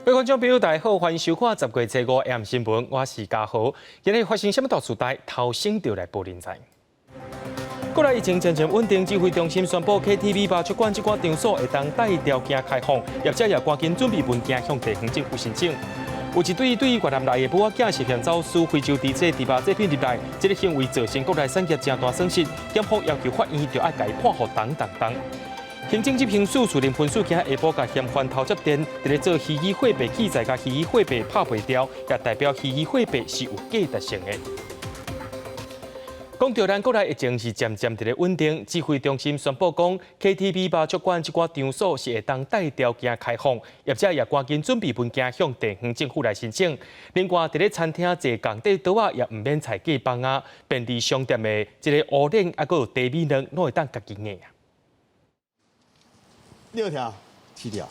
各位觀眾朋友，大家好，歡迎收看10月初五 AM 新聞，我是嘉豪。今日發生啥物大事代，頭先就來報恁知。國內疫情漸漸穩定，指揮中心宣布 KTV、麻將館這寡場所會當帶條件開放，業者也趕緊準備文件向地方政府申請。有一對對越南來的母仔囝涉嫌走私非洲豬隻豬肉製品入來，這個行為造成國內產業誠大損失，檢方要求法院著愛共伊判予重重重。行政執行署樹林分署今下晡共嫌犯偷接電，佇咧做虛擬貨幣器材共虛擬貨幣拍袂牢，也代表虛擬貨幣是有價值性的。講到咱國內疫情是漸漸佇咧穩定，指揮中心宣布講，KTV、麻將館這寡場所是會當帶條件開放，業者也趕緊準備文件向地方政府來申請。另外，佇咧餐廳坐仝塊桌仔也毋免裁隔板仔，便利商店的這个烏龍抑閣有茶米卵，攏會當家己捏啊。六條，七條。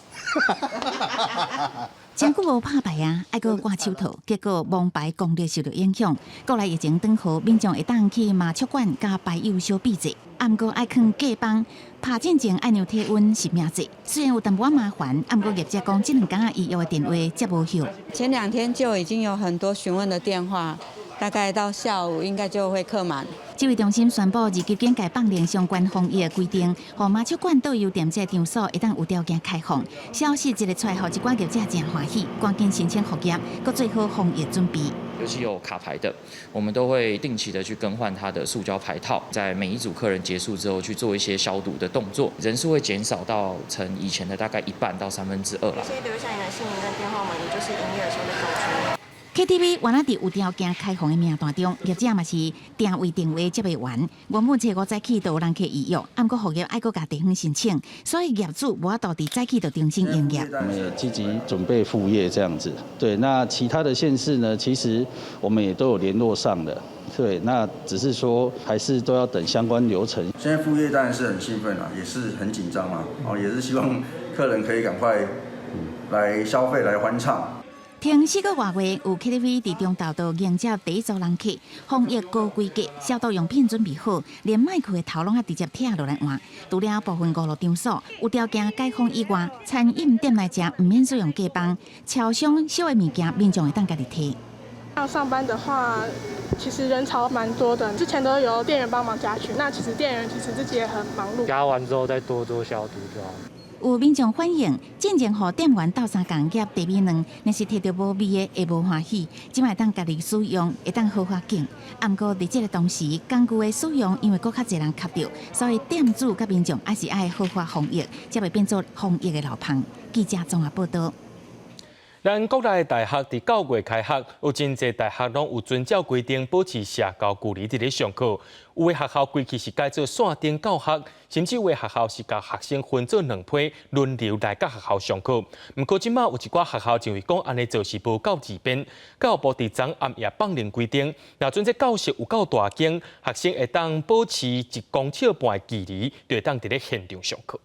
真久無拍牌啊，愛閣掛手套，結果摸牌功力受著影響。國內疫情轉好，民眾會當去麻將館佮牌友相比者，毋過愛囥隔板，拍進前愛量體溫實名制。雖然有淡薄仔麻煩，毋過業者講這兩工預約的電話接無歇。前兩天就已經有很多詢問的電話，大概到下午應該就會客滿。指揮中心宣布，二級警戒放令相關防疫的規定，予麻將館、桌遊店這場所會當有條件開放。消息一个出來，予一寡業者誠歡喜，趕緊申請復業，閣做好防疫準備。尤其有卡牌的，我們都會定期的去更換它的塑膠牌套，在每一組客人結束之後去做一些消毒的動作，人數會減少到成以前的大概一半到三分之二啦。先留下你的姓名跟電話，我們就是營業的時候再告知。 KTV 原來佇有條件開放的名單中，業者嘛是訂位電話接袂完。原本初五早起就有人客預約，毋過復業愛閣共地方申請，所以業主無法度佇早起就重新營業。我們也積極準備復業這樣子。對，那其他的縣市呢？其實我們也都有聯絡上的。對，那只是說還是都要等相關流程。現在復業當然是很興奮啦，也是很緊張啦，哦，也是希望客人可以趕快來消費來歡暢。停4個外月，有 KTV 佇中晝就迎接第一組人客，防疫高規格，消毒用品準備好，連麥克的頭攏愛直接拆落來換。除了部分娛樂場所有條件解封以外，餐飲店內食毋免使用隔板，超商小的物件民眾會當家己提。要上班的話，其實人潮蠻多的，之前都由店員幫忙夾取，那其實店員其實自己也很忙碌。夾完之後再多做消毒就好。有民眾反映，進前予店員鬥相共夾茶米卵，若是提著無味的會無歡喜，這擺會當家己使用，會當好好揀。毋過佇這个同時，工具的使用因為閣較濟人吸著，所以店主佮民眾還是愛好好防疫，才袂變做防疫的漏縫。記者綜合報道。咱國內大學佇9月開學，有真濟大學攏有遵照規定保持社交距離佇咧上課。有的學校規氣是改做線頂教學，甚至有的學校是共學生分做兩批輪流來到學校上課。毋過這馬有一寡學校認為講按呢做是無夠治便。教育部佇昨暗也放令規定，若準這教室有夠大間，學生會當保持1公尺半的距離，就會當佇咧現場上課。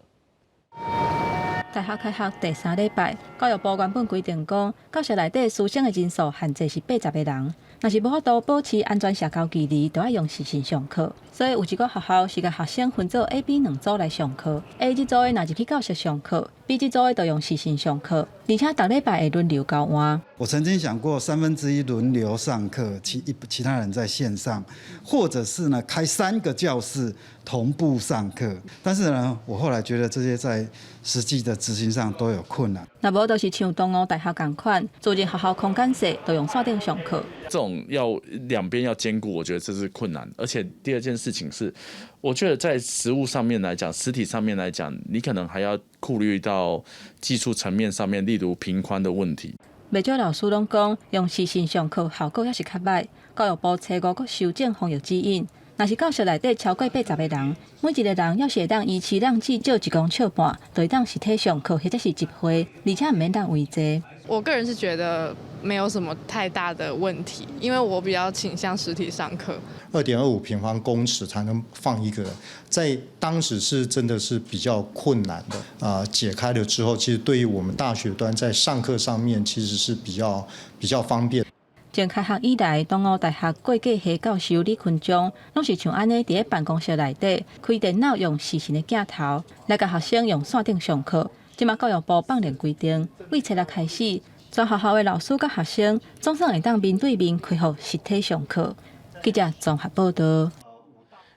大學開學第三禮拜，教育部原本規定講，教室內底師生的人數限制是80個人，若是無法度保持安全社交距離，就愛用視訊上課。所以有一寡學校是共學生分做 A、B 兩組來上課，A 這組的若入去教室上課，B 這組的就用視訊上課，而且逐禮拜會輪流交換。我曾經想過1/3輪流上課，其他人在線上，或者是呢開三個教室同步上課。但是呢，我後來覺得這些在實際的執行上都有困難。若無就是像東吳大學仝款，自認學校空間細，就用線頂上課。這種要兩邊要兼顧，我覺得這是困難。而且第二件事情是，我覺得在實務上面來講，實體上面來講，你可能還要顧慮到技術層面上面，例如頻寬的問題。袂少老師攏講，用視訊上課效果猶是較䆀。教育部初五閣修正防疫指引，若是教室內底超過80個人，每一個人猶是會當維持人至少1公尺半，就會當實體上課或者是集會，而且毋免當圍坐。我個人是覺得沒有什麼太大的問題，因為我比較傾向實體上課。2.25平方公尺才能放一個人，在當時是真的是比較困難的。啊，解開了之後，其實對於我們大學端在上課上面，其實是比較方便。從開學以來，東吳大學國際系教授李坤章，攏是像按呢佇咧辦公室內底開電腦，用視訊的鏡頭來共學生用線頂上課。這馬教育部放令規定，對初六開始，全學校的老師佮學生總算會當面對面恢復實體上課。記者綜合報道。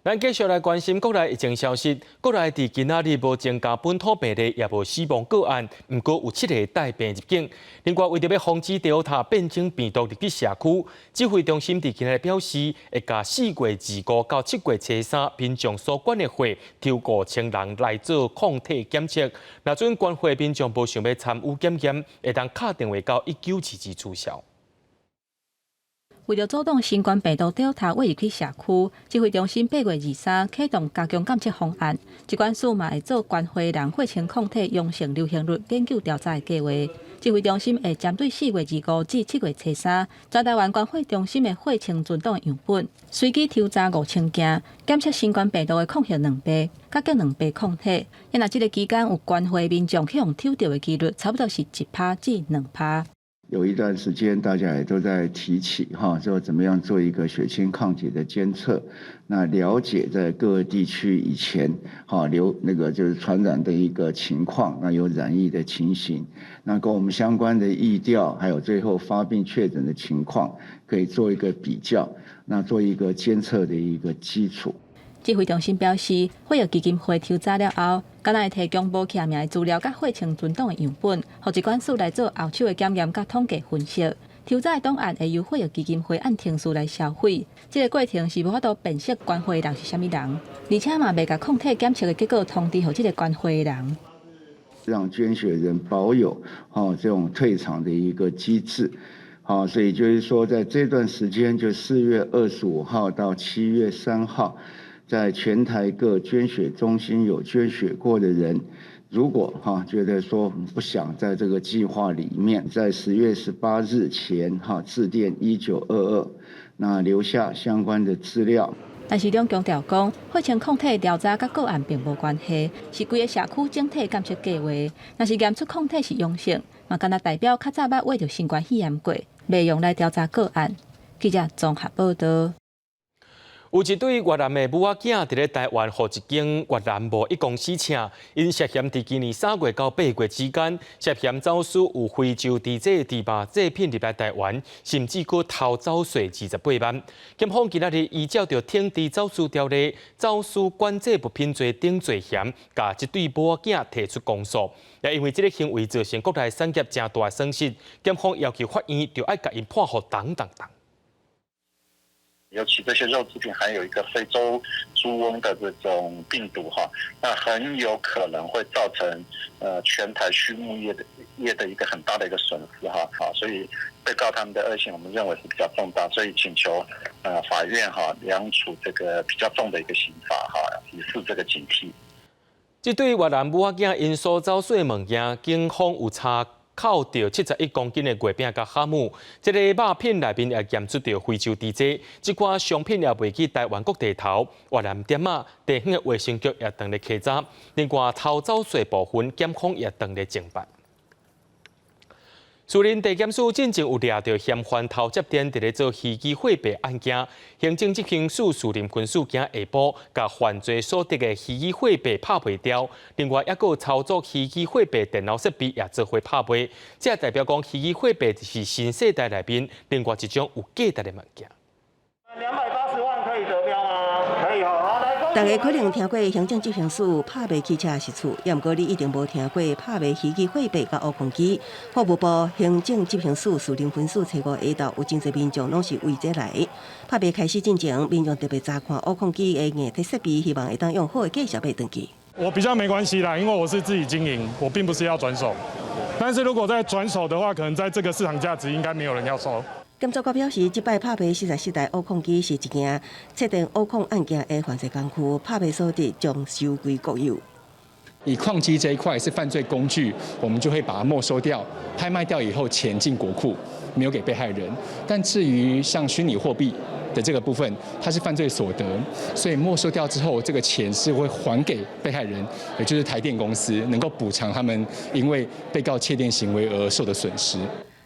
咱繼續來關心國內疫情消息。國內佇今仔日無增加本土病例，也無死亡個案，毋過有七个帶病入境。另外，為著欲防止 Delta 變種病毒入去社區，指揮中心佇今仔日表示，會共4月25到7月初三民眾所捐的血抽5000人來做抗體檢測。若準捐血民眾無想欲參與檢驗，會當敲電話到1922取消。為著阻擋新冠病毒 Delta 湧入去社區，指揮中心8月23啟動加強監測方案。疾管署嘛會做捐血人血清抗體陽性流行率研究調查的計劃。指揮中心會針對4月25至7月初三，全台灣捐血中心的血清存檔樣本，隨機抽查5000件，檢測新冠病毒的抗核蛋白、佮膠蛋白抗體。若這个期間有捐血民眾去予抽著的幾率，差不多是1趴至2趴。有一段時間，大家也都在提起哈，說怎麼樣做一個血清抗體的監測，那了解在各個地區以前哈流那個就是傳染的一個情況，那有染疫的情形，那跟我們相關的疫調，還有最後發病確診的情況，可以做一個比較，那做一個監測的一個基礎。指揮中心表示，血液基金會抽查了後，敢若會提供無簽名的資料佮血清存檔的樣本，予疾管署來做後手的檢驗佮統計分析。抽查的檔案會由血液基金會按程序來銷毀。這个過程是無法度辨識捐血的人是啥物人，而且嘛袂共抗體檢測的結果通知予這个捐血的人。讓捐血人保有哈這種退場的一個機制，好，所以就是說，在這段時間，就4月25號到7月3號。在全台各捐血中心有捐血過的人，如果哈覺得說不想在這個計劃裡面，在10月18日前哈致電1922，那留下相關的資料。但是兩強調講，血清抗體調查佮個案並無關係，是規个社區整體監測計劃。若是驗出抗體是陽性，嘛敢若代表較早捌患著新冠肺炎過，袂用來調查個案。記者綜合報道。有一對越南的母仔囝佇咧台灣，予一間越南貿易公司請，𪜶涉嫌佇今年3月到8月之間，涉嫌走私有非洲豬的豬肉製品入來台灣，甚至閣偷走稅28萬。檢方今仔日依照著懲治走私條例、走私管制物品罪等罪嫌，共這對母仔囝提出公訴。也因為這个行為造成國內產業誠大損失，檢方要求法院著愛共𪜶判予重重重。尤其這些肉製品含有一個非洲豬瘟的這種病毒哈，那很有可能會造成全台畜牧業的一個很大的一個損失哈，好，所以被告他們的惡行，我們認為是比較重大，所以請求法院哈量處這個比較重的一個刑罰哈，以示這個警惕。這對越南母仔囝𪜶所走私的物件，警方有查扣著71公斤的月餅佮哈姆，這个肉品內面也驗出著非洲豬隻，這款商品也袂去台灣各地頭，越南店仔地方的衛生局也當咧稽查，另外偷走稅部分，檢方也當咧偵辦。士林地檢署進前有掠著嫌犯偷接電，佇咧做虛擬貨幣案件，行政執行署士林分署今下晡，共犯罪所得的虛擬貨幣拍賣掉，另外猶閣有操作虛擬貨幣電腦設備也做伙拍賣，這代表講虛擬貨幣是新世代內面另外一種有價值的物件。 280萬可以得標嗎？可以哦，好來。大家可能聽過行政執行署拍賣汽車實厝，也毋過你一定無聽過拍賣虛擬貨幣佮挖礦機。法務部行政執行署士林分署初五下晝有真濟民眾攏是為這來。拍賣開始進前，民眾特別查看挖礦機的硬體設備，希望會當用好的價錢買轉去。我比較沒關係啦，因為我是自己經營，我並不是要轉手。但是如果在轉手的話，可能在這個市場價值應該沒有人要收。檢察官表示，這擺拍賣47台挖礦機是一件測定挖礦案件的犯罪工具，拍賣所得將收歸國有。以礦機這一塊是犯罪工具，我們就會把它沒收掉，拍賣掉以後錢進國庫，沒有給被害人。但至於像虛擬貨幣的這個部分，它是犯罪所得，所以沒收掉之後，這個錢是會還給被害人，也就是台電公司，能夠補償他們因為被告竊電行為而受的損失。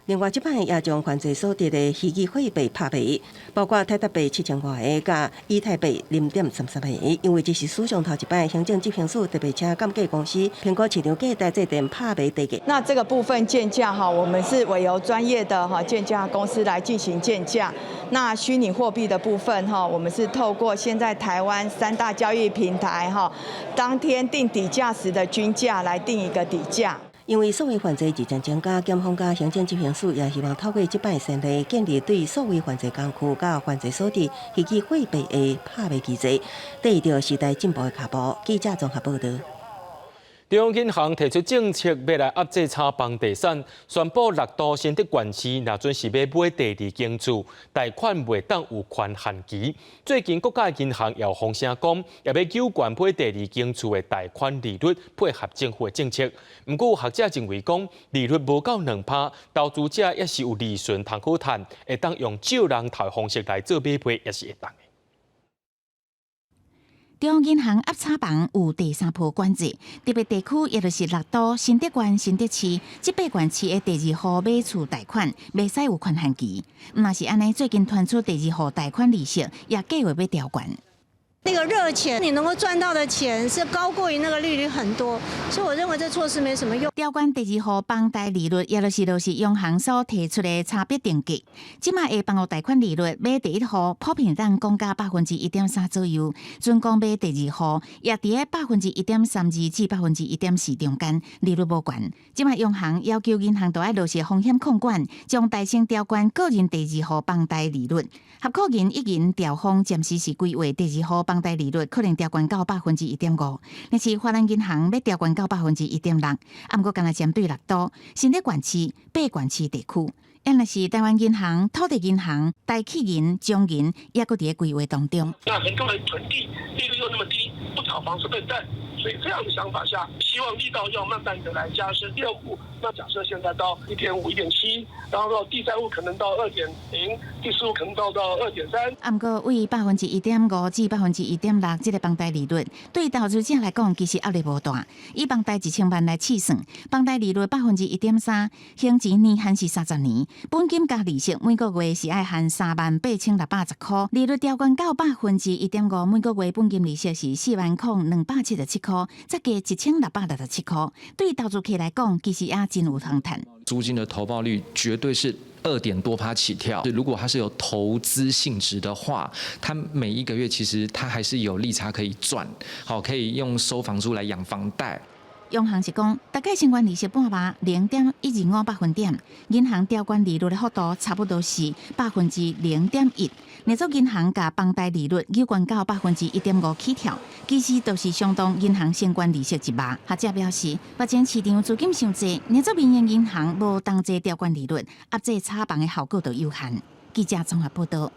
另外，這擺也將犯罪所得的虛擬貨幣拍賣，包括泰達幣7000外个，佮以太幣0.33個。因為這是史上頭一擺，行政執行署特別請鑑價公司評估市場價來制定拍賣底價。那這個部分鑑價哈，我們是委由專業的哈鑑價公司來進行鑑價。那虛擬貨幣的部分哈，我們是透過現在台灣三大交易平台哈，當天定底價時的均價來定一個底價。因為數位犯罪日漸增加，檢方佮行政執行署也希望透過這擺先例，建立對數位犯罪工具佮犯罪所得虛擬貨幣的拍賣機制，綴著時代進步的跤步。記者綜合報導。中央銀行提出政策，欲來壓制炒房地產，宣布六都新竹縣市若準是欲買第二間厝，貸款袂當有寬限期。最近國家銀行也有風聲講，也欲調懸買第二間厝的貸款利率，配合政府的政策。毋過有學者認為講，利率無夠2%，投資者猶是有利潤通好趁，會當用借人頭的方式來做買賣，也是會當的。中央銀行壓炒房有第三波管制，特別地區，也就是六都、新竹縣、新竹市，這八縣市的第二戶買厝貸款，袂使有寬限期。毋但是按呢，最近傳出第二戶貸款利息也計劃欲調懸。那個熱錢，你能夠賺到的錢是高過於那個利率很多，所以我認為這措施沒什麼用。調懸第二戶房貸利率，也就是就是央行所提出的差別定價。這擺的房屋貸款利率，買第一戶普遍當降價1.3%左右，準講買第二戶也佇咧1.32%至1.4%中間，利率無懸。這擺央行要求銀行都愛落實風險控管，將代先調懸個人第二戶房貸利率。合庫銀一銀調峰暫時是規劃第二戶房貸利率可能調懸到1.5%，但是花蓮銀行欲調懸到1.6%，啊，毋過干焦針對六都、新竹縣市、八縣市地區，抑若是台灣銀行、土地銀行、台企銀、中銀，也閣佇咧規劃當中。那很多人囤地，利率又那麼低，不炒房是笨蛋，所以這樣的想法下，希望力道要慢慢的來加深。第二戶，那假設現在到1.5、1.7，然後到第三戶可能到2.0，第四戶可能到2.3。啊，毋過為1.5%至1.6%這個房貸利率，對投資者來講其實壓力無大。以房貸1000萬來試算，房貸利率1.3%，還錢年限是30年，本金加利息每個月是愛還38,610塊。利率調懸到1.5%，每個月本金利息是40,277塊，再加1667塊。對投資客來講，其實也真有通趁。租金的投報率絕對是2點多趴起跳。如果它是有投資性質的話，它每一個月其實它還是有利差可以賺，好，可以用收房租來養房貸。央行是講，大概相關利息半碼0.125百分點，銀行調懸利率的幅度差不多是0.1%。若做銀行共房貸利率調懸到1.5%起跳，其實都是相當銀行相關利息一碼。學者表示，目前市場資金傷濟，若做民營銀行無同齊調懸利率，壓制炒房的效果就有限。記者綜合報導。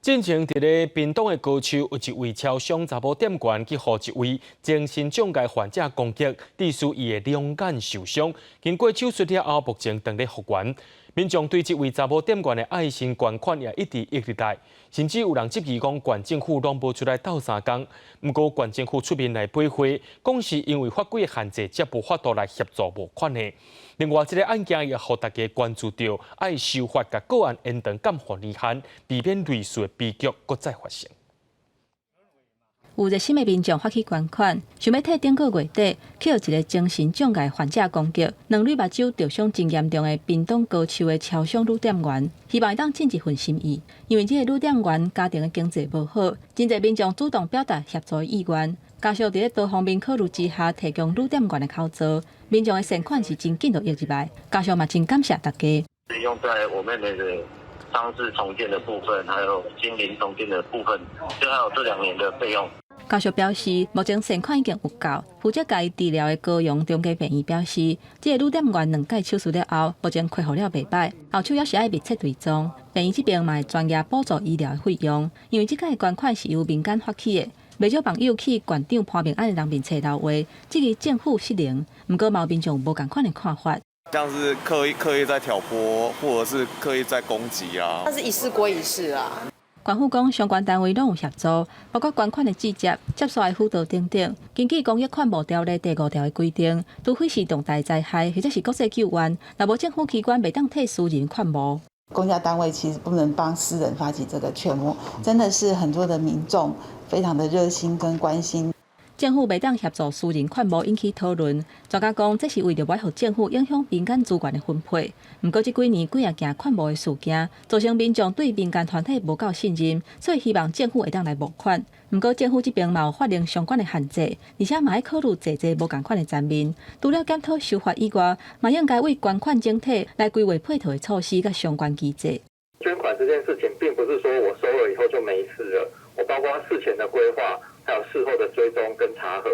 進前佇咧屏東的高樹，有一位超商查某店員去予一位精神障礙患者攻擊，致使伊的兩眼受傷。經過手術了後，目前正咧復原。民眾對這位查某店員的愛心捐款也一直一直來，甚至有人質疑講縣政府攏無出來鬥相共。毋過縣政府出面來駁回，講是因為法規限制，才無法度來協助募款的。另外，這個案件也予大家關注著，愛修法共個案延長監護年限，避免類似的悲劇閣再發生。有熱心的民眾發起捐款，想欲替頂個月底去予一個精神障礙患者攻擊，兩蕊目睭著傷真嚴重的屏東高樹的超商女店員，希望會當盡一份心意。因為這個女店員家庭的經濟無好，真濟民眾主動表達協助的意願，家屬佇咧多方面考慮之下，提供女店員的口座，民眾的善款是真緊就湧入來，家屬嘛真感謝大家。用在我妹妹的傷勢重建的部分，還有心靈重建的部分，就還有這2年的費用。家屬表示，目前善款已經有夠。負責共伊治療的高雄中家病院表示，這個女店員兩擺手術了後，目前恢復了袂䆀，後手猶是愛密切追蹤。病院這邊嘛會專業補助醫療的費用，因為這擺捐款是由民間發起的，袂少網友去縣長潘孟安的人面冊留話，質疑政府失靈。毋過嘛有民眾無仝款的看法。像是刻意刻意在挑撥，或者是刻意在攻擊啊。那是一事歸一事啊。縣府講相關單位攏有協助，包括捐款的節接、接煞的輔導等等。根據公益勸募條例第五條的規定，除非是重大災害或者是國際救援，若無政府機關袂當替私人勸募。公家單位其實不能幫私人發起這個勸募，真的是很多的民眾非常的熱心跟關心。政府袂當協助私人勸募引起討論，專家講這是為著無愛予政府影響民間資源的分配。毋過這幾年幾仔件勸募的事件，造成民眾對民間團體無夠信任，所以希望政府會當來募款。毋過政府這邊嘛有法令相關的限制，而且嘛愛考慮濟濟無仝款的層面。除了檢討修法以外，嘛應該為捐款整體來規劃配套的措施佮相關機制。捐款這件事情，並不是說我收了以後就沒事了，我包括事前的規劃。還有事後的追蹤跟查核，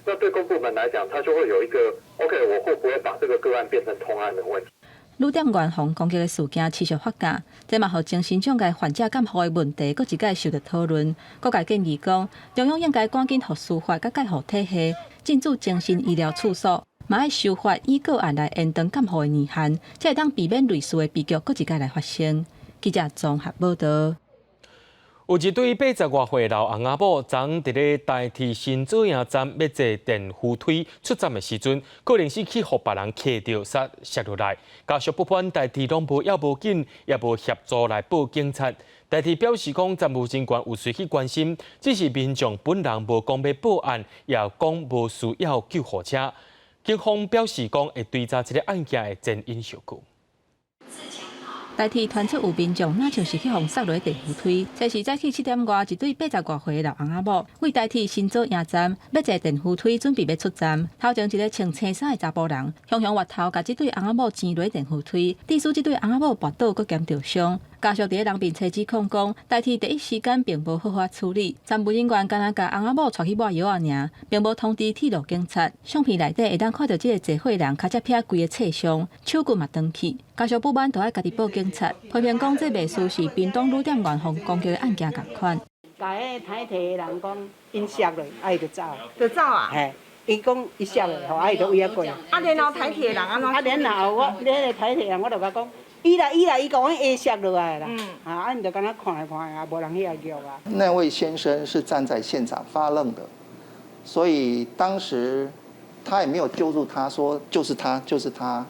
那對公部門來講，他就會有一個 OK，我會不會把這個個案變成通案的問題？旅店願防攻擊的事件持續發酵，這嘛予精神障礙患者監護的問題，閣一擺受著討論。各界建議講，中央應該趕緊予司法佮介護體系進駐精神醫療處所，嘛愛修法以個案來延長監護的年限，才會當避免類似的悲劇閣一擺來發生。記者綜合報導。有一對八十外歲老翁仔某，昨佇咧台鐵新左營站欲坐電扶梯出站的時陣，可能是去予別人磕著，煞摔落來。家屬不滿台鐵攏無要無緊，也無協助來報警察。台鐵表示講，站務人員有隨去關心，只是民眾本人無講欲報案，也講無需要救護車。警方表示講，會追查這个案件的前因後果。台鐵傳出有民眾若像是去予摔落電扶梯，這是早起7點外，一對八十外歲的老翁仔某，為台鐵新左營站欲坐電扶梯，準備欲出站。頭前一个穿青衫的查埔人，雄雄越頭共這對翁仔某擠落電扶梯，致使這對翁仔某跋倒，閣兼著傷。家屬佇咧人面冊指控講，台鐵第一時間並無好好處理，站務人員干焦共翁仔某帶去抹藥仔爾，並無通知鐵路警察。相片內底會當看著這个坐貨人跤跡撇規个挫傷，手骨嘛斷去。家屬不滿，就愛家己報警察，批評講這袂輸是屏東旅店願防攻擊的案件仝款。共彼個台鐵的人講，𪜶摔落，啊伊就走。就走啊？嘿，伊講伊摔落，吼，啊伊就圍仔過。啊，然後台鐵的人按怎？啊，然後我，彼個台鐵人我就共講，伊來伊來，伊共阮下摔落來啦。啊，𪜶就敢若看來看啊，無人去遐叫啊。那位先生是站在現場發愣的，所以當時他也沒有揪住他說就是他，就是他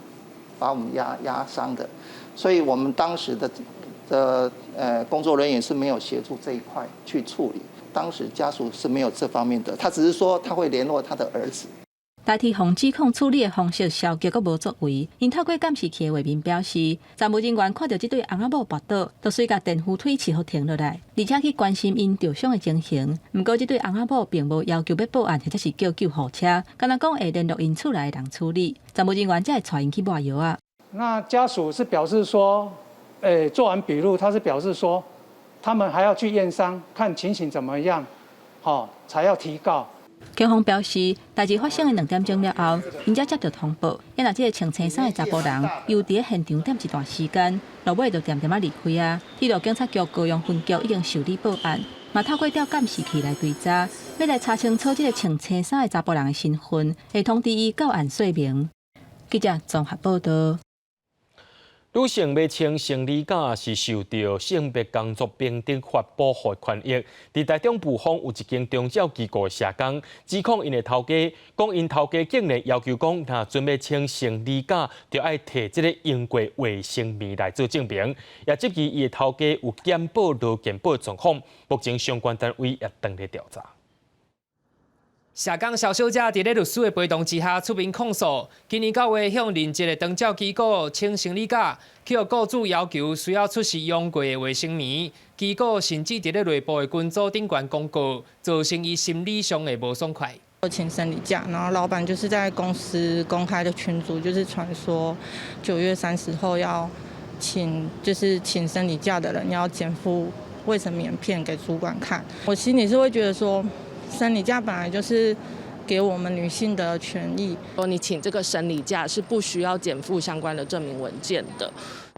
把我們壓傷的，所以我們當時的工作人員是沒有協助這一塊去處理。當時家屬是沒有這方面的，他只是說他會聯絡他的兒子。台鐵予指控處理的方式消極閣無作為，𪜶透過監視器的畫面表示，站務人員看著這對翁仔某跋倒，就隨共電扶梯飼予停落來，而且去關心𪜶著傷的情形。毋過這對翁仔某並無要求欲報案或者是叫救護車，干焦講會聯絡𪜶厝內的人處理。站務人員才會帶𪜶去抹藥仔。那家屬是表示說，做完筆錄，他是表示說，他們還要去驗傷，看情形怎麼樣，好，才要提告。警方表示，代誌發生的2點鐘了後，𪜶才接著通報。因為這个穿青衫的查埔人，猶佇咧現場踮一段時間，落尾就恬恬仔離開啊。鐵路警察局高雄分局已經受理報案，嘛透過調監視器來追查，欲來查清楚這个穿青衫的查埔人的身份，會通知伊到案說明。記者綜合報導。女性欲請生理假是受著性別工作平等法保護權益。佇台中埔坊有一間長照機構的社工指控𪜶的頭家，講𪜶頭家竟然要求講，若準備請生理假，就愛提這个用過衛生棉來做證明。也質疑伊的頭家有減保勞健保狀況，目前相關單位也正咧調查。社工蕭小姐佇咧律師的陪同之下出面控訴，今年9月向任職的長照機構請生理假，去予雇主要求需要出示用過的衛生棉，機構甚至佇咧內部的群組頂懸公告，造成伊心理上的無爽快。我請生理假，然後老闆就是在公司公開的群組，就是傳說9月30號要請，就是請生理假的人要檢附衛生棉片給主管看。我心裡是會覺得說，生理假本來就是給我們女性的權益。說你請這個生理假是不需要檢附相關的證明文件的。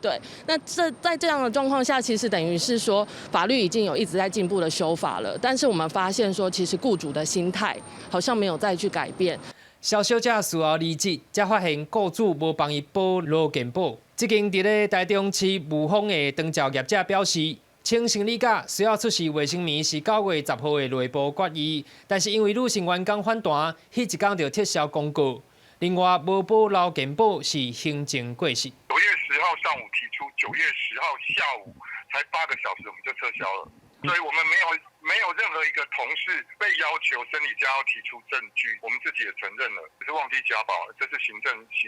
對，那這在這樣的狀況下，其實等於是說法律已經有一直在進步的修法了，但是我們發現說，其實僱主的心態好像沒有再去改變。蕭小姐事後離職，才發現雇主無幫伊保勞健保。這間佇咧台中市霧峰的長照業者表示，請生理假需要出示衛生棉是9月10號的內部決議，但是因為女性員工反彈，彼一工就撤銷公告。另外，無保勞健保是行政過失。9月10號上午提出，9月10號下午才8個小時，我們就撤銷了。所以我們沒有任何一個同事被要求生理假要提出證據，我們自己也承認了，只是忘記加保，這是行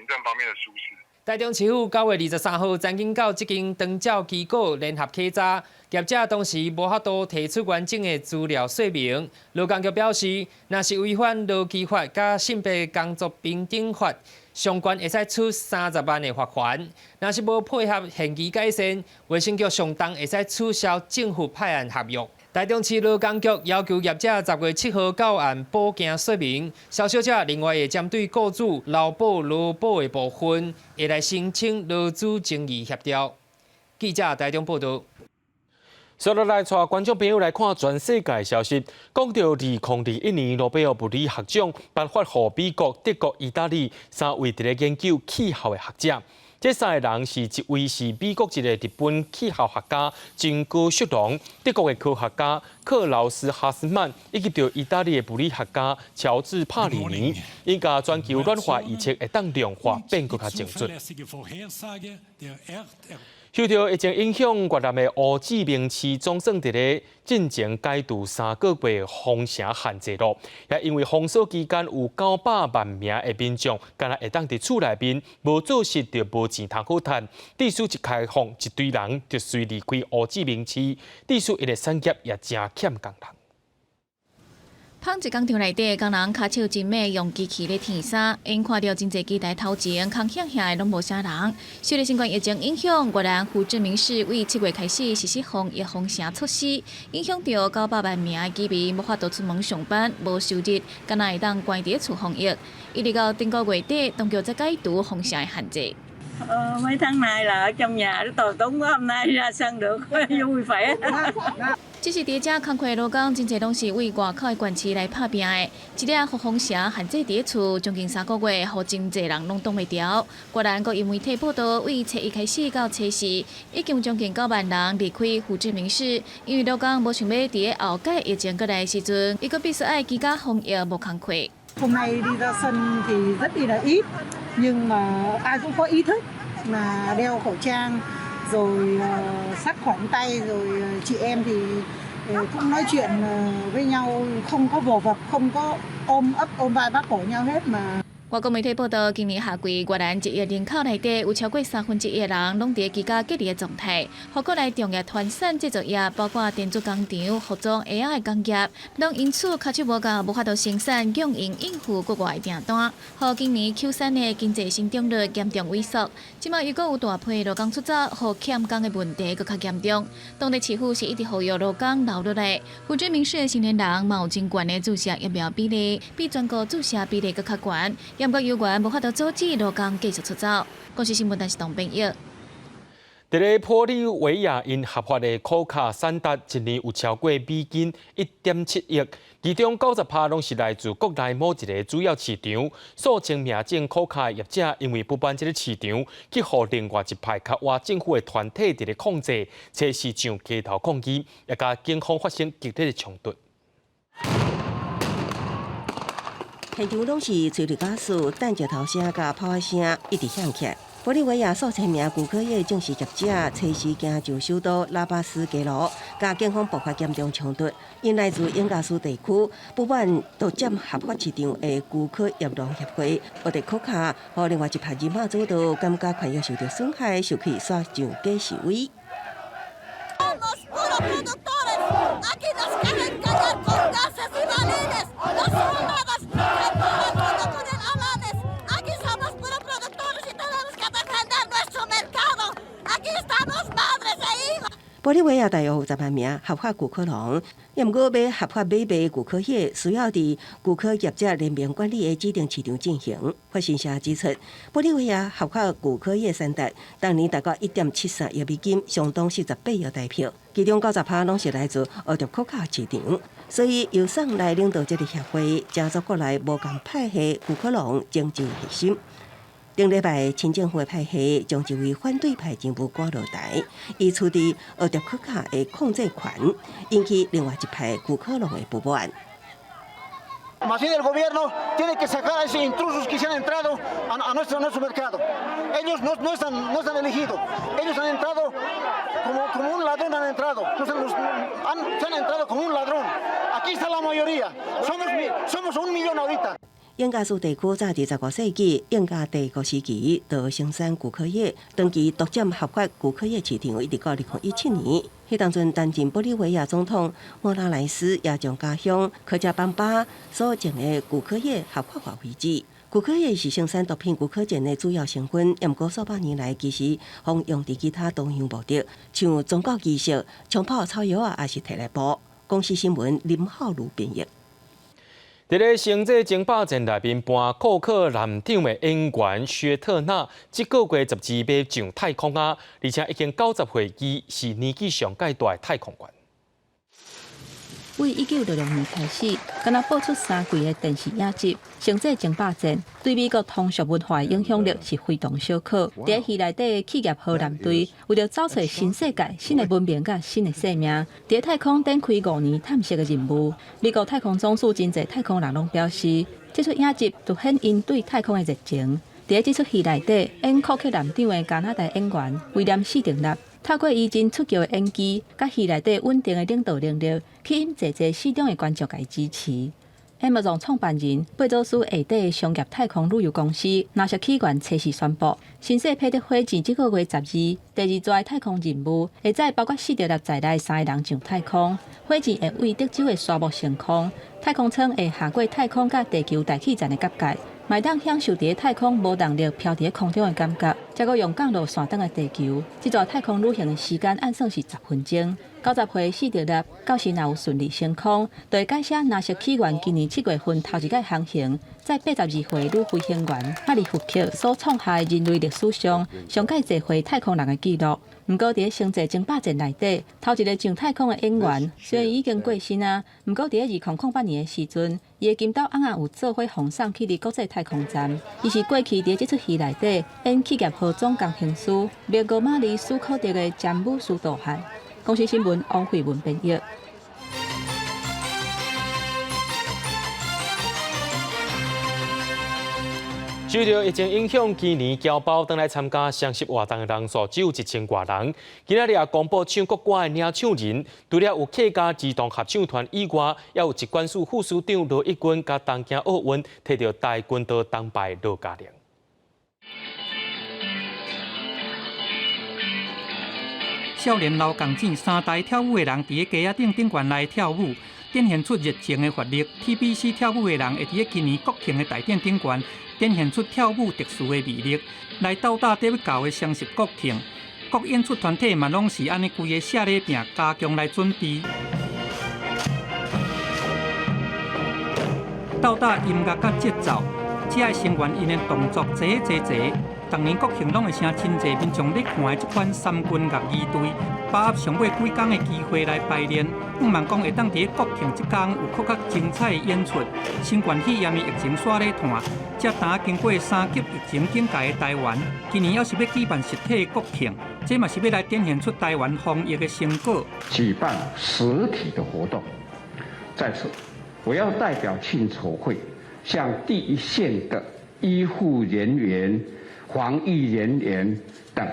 政方面的疏失。台中市府9月23號曾經到這間長照機構聯合稽查，業者當時無法度提出完整的資料說明。勞工局表示，若是違反勞基法佮性別工作平等法，相關會使處30萬的罰鍰；若是無配合限期改善，衛生局上重會使取消政府派案合約。台中市勞工局要求業者10月7號到案補件說明，蕭小姐另外會針對雇主漏報勞保的部分，會來申請勞資爭議協調。記者台中報道。接落來，帶觀眾朋友來看全世界消息。講到2021年諾貝爾物理學獎頒發予美國、德國、意大利三位佇咧研究氣候的學者。這三個人是一位是美國籍的日本氣候學家真鍋淑郎，德國的科學家克勞斯哈斯曼，以及著意大利的物理學家喬治帕里尼，𪜶共全球暖化預測會當量化變閣較精準。受著疫情影響，越南的胡志明市總算佇咧進前解除3個月封城限制囉。也因為封鎖期間有900萬名的民眾，敢若會當佇厝內面無做事就無錢通好趁。致使一開放，一堆人就隨離開胡志明市，致使𪜶的產業也誠欠工人。捧一工場內底，工人跤手真猛，用機器咧天衫，𪜶看著真濟機台頭前，空閒閒的攏無啥人。受著新冠疫情影響，越南胡志明市為7月開始實施防疫封城措施，影響著900萬名的居民無法度出門上班，無收入，敢若會當關佇厝防疫。一直到頂個月底，當局才解除封城的限制。 Mấy tháng nay là ở trong nhà nó tù túng quá, hôm nay ra sân được vui vẻ. 這是佇遮工課勞工，真濟攏是為外口的縣市來拍拚的。這個封城限制佇厝將近3個月，予真濟人攏擋袂牢。越南國營媒體報道，為初一開始到初四，已經有將近9萬人離開胡志明市，因為勞工無想欲佇後擺疫情過來的時陣，伊閣必須愛居家防疫無工課。 Hôm nay đi ra sân thì rất là ít, nhưng mà ai cũng có ý thức là đeo khẩu trang, rồi sát khuẩn tay, rồi chị em thì cũng nói chuyện với nhau không có vồ vập, không có ôm ấp ôm vai bác cổ nhau hết mà. 外國媒體報道，今年夏季越南1億人口內底有超過1/3的人攏佇居家隔離的狀態。予國內重要傳產製造業，包括電子工廠、服裝、鞋仔的工業，攏因此跤手無夠，無法度生產供應應付國外訂單，予今年 Q3的經濟成長率嚴重萎縮。這馬又閣有大批勞工出走，予欠工的問題閣較嚴重。當地市府是一直呼籲勞工留落來。胡志明市的成年人嘛有真懸的注射疫苗比例，比全國注射比例閣較懸。毋過猶原無法度阻止勞工繼續出走。公視新聞，但是董編譯。佇咧玻利維亞，𪜶合法的可卡產值一年有超過美金1.7億，其中90%攏是來自國內某一个主要市場。數千名種可卡的業者因為不滿這个市場，去予另外一派較倚政府的團體佇咧控制，初四上街頭抗議，也佮警方發生激烈的衝突。現場攏是催淚瓦斯、彈石頭聲佮炮仔聲一直響起來。玻利維亞數千名古柯葉種植業者，初四行上首都拉巴斯街路，佮警方爆發嚴重衝突。𪜶來自英加斯地區，不滿獨佔合法市場的古柯葉農協會，學得可卡，予另外一派人馬主導，感覺權益受著損害，受氣煞上街示威。玻利維亞大約有10萬名合法古柯農，也毋過欲合法買賣古柯葉，需要佇古柯業者聯盟管理的指定市場進行。法新社指出，玻利維亞合法古柯葉產值當年達到1.73億美金，相當48億台幣，其中90%攏是來自烏特可卡市場。所以由桑來領導這个協會，成做國內無仝派系古柯農政治核心。頂禮拜，親政府的派系將一位反對派人物趕落台，以取得奧蝶克卡的控制權，引起另外一派古可隆的不滿。 Más bien el gobierno tiene que sacar a esos intrusos que se han entrado a nuestro mercado. Ellos no, no están elegidos. Ellos han entrado como un ladrón han entrado. No se han, se han entrado como un ladrón. Aquí está la mayoría. Somos 1 millón ahorita. 印加斯地區早佇15世紀印加帝國時期，就生產古柯葉，長期獨佔合法古柯葉市場，一直到2017年。彼當陣擔任玻利維亞總統莫拉萊斯也將家鄉科恰班巴所種的古柯葉合法化為止。古柯葉是生產毒品古柯鹼的主要成分，毋過數百年來其實予用佇其他多樣目的，像宗教儀式、沖泡草藥仔，抑是提來布。公視新聞林浩如編譯。佇咧星際爭霸戰內面扮庫克艦長的演員薛特納，這個月12欲上太空啊，而且已經90歲，伊是年紀上蓋大的太空員。為1966年開始，敢若播出3季的電視影集《星際爭霸戰》，對美國通俗文化的影響力是非同小可。佇戲內底的企業號艦隊，為著走揣新世界、新的文明佮新的生命，佇太空展開5年探索的任務。美國太空總署真濟太空人攏表示，這齣影集凸顯𪜶對太空的熱情。佇這齣戲內底演庫克艦長的加拿大演員威廉史定納，透過伊真出奇的演技，佮戲內底穩定的領導能力，吸引濟濟戲中的觀眾共伊支持。Amazon 創辦人貝佐斯下底的商業太空旅遊公司 NASA 起源初四宣布，新世佩德火箭這個月12第二座太空任務，會載包括史德納在內三个人上太空。火箭會為德州的沙漠升空，太空艙會下過太空佮地球大氣層的結界。嘛會當享受佇太空無動力飄佇空中的感覺，才閣用降落傘轉來地球。這座太空旅行的時間按算是10分鐘。90歲史德納到時若有順利升空，就會改寫 NASA 起源今年7月份頭一擺航行，載82歲女飛行員哈利福克所創下人類歷史上上蓋濟歲太空人的紀錄。毋過，佇星際爭霸戰內底，頭一個上太空的演員雖然已經過身啊，毋過佇2008年的時陣，伊的金豆翁仔有做伙奉送去佇國際太空站。伊是過去佇這齣戲內底演企業號總工程師麥哥馬利斯科特的詹姆斯杜漢。公視新聞王慧文編譯。受著疫情影響，今年僑胞轉來參加雙十活動的人數只有1000外人。今仔日也公布唱國歌的領唱人，除了有客家兒童合唱團以外，也有疾管署副署長羅一鈞佮東京奧運提著跆拳道銅牌羅嘉玲。少年老共戰三代跳舞的人，佇咧街仔頂頂懸來跳舞，展現出熱情的活力。TBC 跳舞的人會佇咧今年國慶的大典頂懸，展現出跳舞特殊的魅力，來鬥膽欲到的雙十國慶。各演出團體嘛攏是按呢規个下禮拜加強來準備。鬥膽音樂佮節奏，這的成員𪜶的動作齊齊齊。逐年國慶攏會請真濟民眾咧看的這款三軍樂儀隊，把握上尾幾工的機會來排練，向望講會當佇咧國慶這工有閣較精彩的演出。新冠肺炎的疫情煞咧湠，這呾經過3級疫情警戒的台灣，今年猶是欲舉辦實體國慶，這嘛是欲來展現出台灣防疫的成果。舉辦實體的活動，在此我要代表慶籌會向第一線的醫護人員、防疫人員等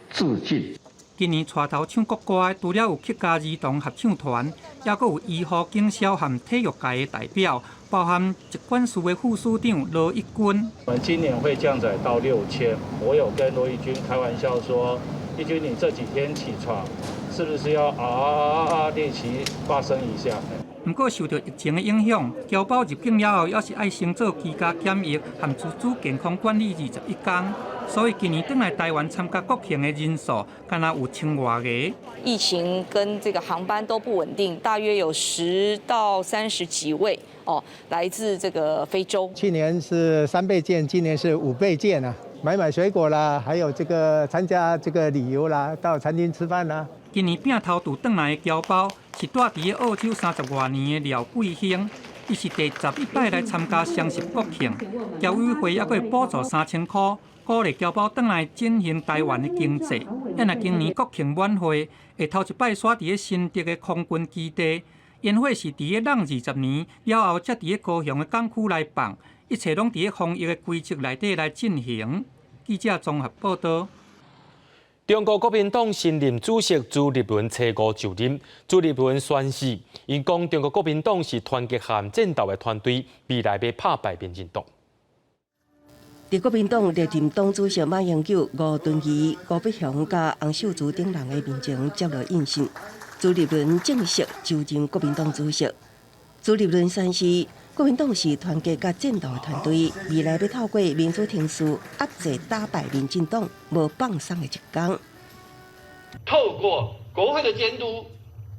致敬。今年帶頭唱國歌的，除了有客家兒童合唱團，猶閣有醫護、警消和體育界的代表，包含疾管署的副署長羅一鈞。我們今年會降載到6000，我有跟羅一鈞開玩笑說：一鈞，你這幾天起床，是不是要啊啊啊練習發聲一下？毋過受著疫情的影響，僑胞入境了後，猶是愛先做居家檢疫和自主健康管理21天，所以今年轉來台灣參加國慶的人數，敢若有千外個。疫情跟這個航班都不穩定，大約有10到30幾位哦，來自這個非洲。去年是3倍券，今年是5倍券啊！買買水果啦，還有這個參加這個旅遊啦，到餐廳吃飯啦。今年摒頭拄轉來的僑胞是蹛佇咧澳洲30外年的廖桂興，伊是第11擺來參加雙十國慶，僑委會猶閣會補助3000箍，鼓勵僑胞轉來振興台灣的經濟。咱若今年國慶晚會會頭一擺煞佇咧新竹的空軍基地，煙火是佇咧湳20年了後，才佇咧高雄的港區來放，一切攏佇咧防疫的規則內底來進行。記者綜合報道。中國國民黨新任主席朱立倫初五就任，朱立倫宣誓，伊講中國國民黨是團結和戰鬥的團隊，未來欲拍敗民進黨。佇國民黨歷任黨主席馬英九、吳敦義、吳伯雄佮洪秀柱等人的面前接落印信，朱立倫正式就任國民黨主席。朱立倫宣誓，國民黨是團結佮戰鬥的團隊，未來欲透過民主程序壓制打敗民進黨，無放鬆的一天。透過國會的監督、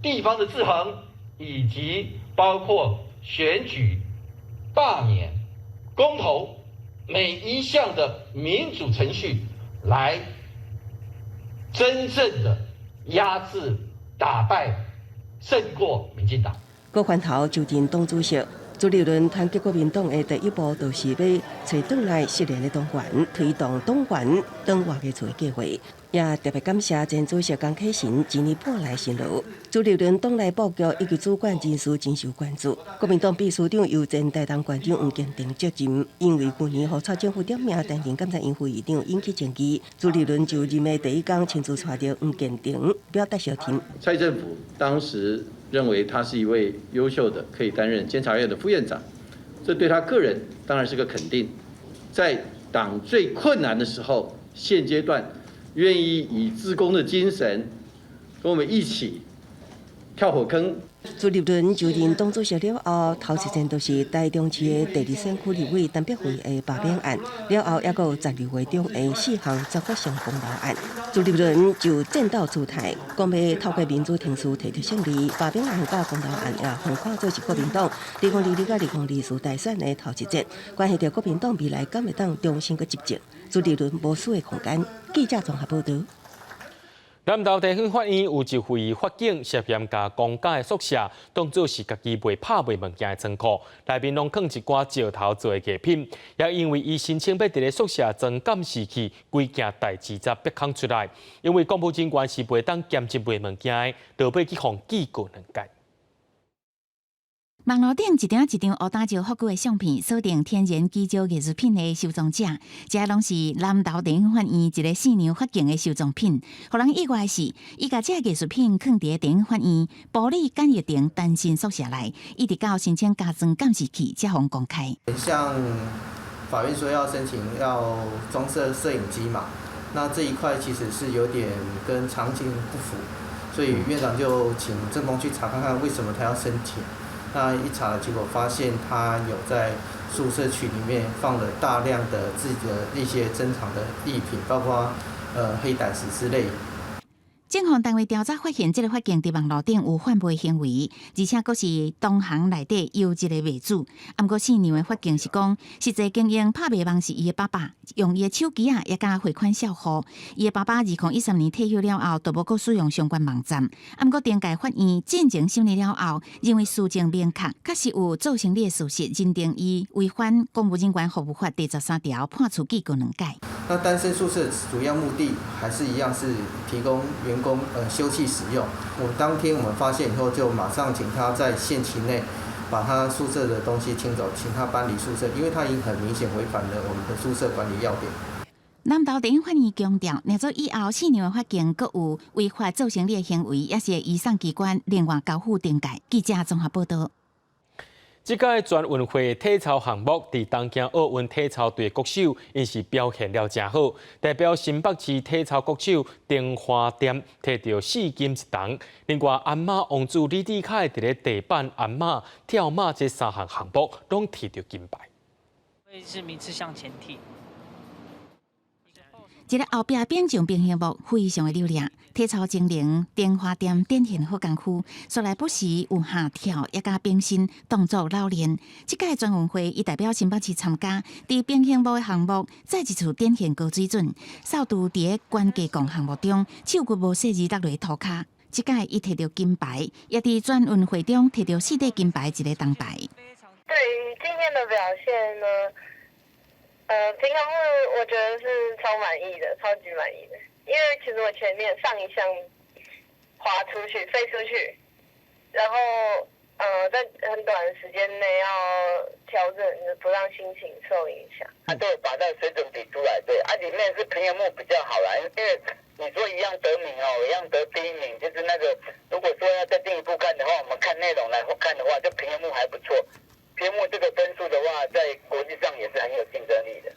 地方的制衡，以及包括選舉、罷免、公投，每一項的民主程序，來真正的壓制、打敗、勝過民進黨。郭環頭就任黨主席，朱立倫團結國民黨的第一步，就是欲揣轉來失聯的黨員，推動黨員轉活的厝計劃。也特別感謝前主席江啟臣一年半來辛勞。朱立倫黨內布局以及主管人事真受關注。國民黨秘書長由前台東縣長黃建庭接任，因為去年予蔡政府點名擔任監察院副院長引起爭議。朱立倫就任的第一工，親自帶著黃建庭表達相挺。蔡政府當時認為他是一位優秀的，可以擔任監察院的副院長，這對他個人當然是個肯定。在黨最困難的時候，現階段願意以志工的精神跟我們一起跳火坑。朱立倫就任黨主席了後，頭一件就是台中市的第二選區立委陳碧惠的罷免案，了後猶閣有12月中的四項曾國成功勞案。朱立倫就戰鬥姿態，講欲透過民主程序提出勝利，罷免案佮功勞案也予看做是國民黨2022佮2024大選的頭一戰，關係著國民黨未來敢會當重新閣執政。朱立倫無輸的空間。記者綜合報道。南投地方法院有一位法警涉嫌共公家的宿舍當做是家己賣拍賣物件的倉庫，內面攏囥一寡石頭做的藝品，也因為伊申請欲佇咧宿舍裝監視器，規件代誌才逼空出來。因為公務人員是袂當兼職賣物件的，就欲去予記過兩屆。網路頂一張一張烏膽石復古的相片，鎖定天然基石藝術品的收藏者，這攏是南投地方法院一个姓梁法警的收藏品。予人意外的是，伊共這藝術品囥佇地方法院保理簡易庭單身宿舍內，一直到申請加裝監視器才予公開。像法院說要申請要裝設攝影機嘛，那這一塊其實是有點跟常情不符，所以院長就請政風去查看看為什麼他要申請。那一查結果發現他有在宿舍區裡面放了大量的自己的一些珍藏的藝品，包括黑膽石之類。政風單位調查發現，這个法警佇網路頂有販賣行為，而且閣是同行內底優質的賣主。毋過姓梁的法警是講，實際經營拍賣網是伊的爸爸，用伊的手機仔，也佮匯款銷戶。伊的爸爸2013年退休了後，就無閣使用相關網站。毋過頂屆法院進前審理了後，認為事證明確，確實有做生理的事實，認定伊違反公務人員服務法第13條，判處記過兩屆。那單身宿舍主要目的還是一樣，是提供員工休憩使用。我們當天我們發現以後，就馬上請他在限期內把他宿舍的東西清走，請他搬離宿舍，因為他已經很明顯違反了我們的宿舍管理要點。南投地方法院強調，若做以後姓梁的法警閣有違法做生理的行為，也是會移送機關另外交付懲戒。記者綜合報道。這屆全運會體操項目，佇東京奧運體操隊國手，𪜶是表現了誠好。代表新北市體操國手丁華店提著四金一銅。另外，鞍馬王子李智凱佇咧地板鞍馬、跳馬這三項項目，攏提著金牌。是名次向前踢。這个後壁冰上平衡木非常的流利，體操精靈丁華店展現好功夫，煞來不時有下跳，也佮變身動作老練。這屆全運會，伊代表新北市參加，佇平衡木的項目再一次展現高水準。掃除佇咧懸架槓項目中，手骨無細膩落佇塗跤。這屆伊提著金牌，也佇全運會中提著四塊金牌，一个銅牌。對於今天的表現呢？平衡木我覺得是超滿意的，超級滿意的，因為其實我前面上一項滑出去，飛出去，然後在很短的時間內要調整，不讓心情受影響。啊，對，把那個水準比出來，對，啊，裡面是平衡木比較好啦，因為你說一樣得名哦，一樣得第一名，就是那個，如果說要再進一步看的話，我們看內容來看的話，就平衡木還不錯。平衡木這個分數的話，在國際上也是很有競爭力的。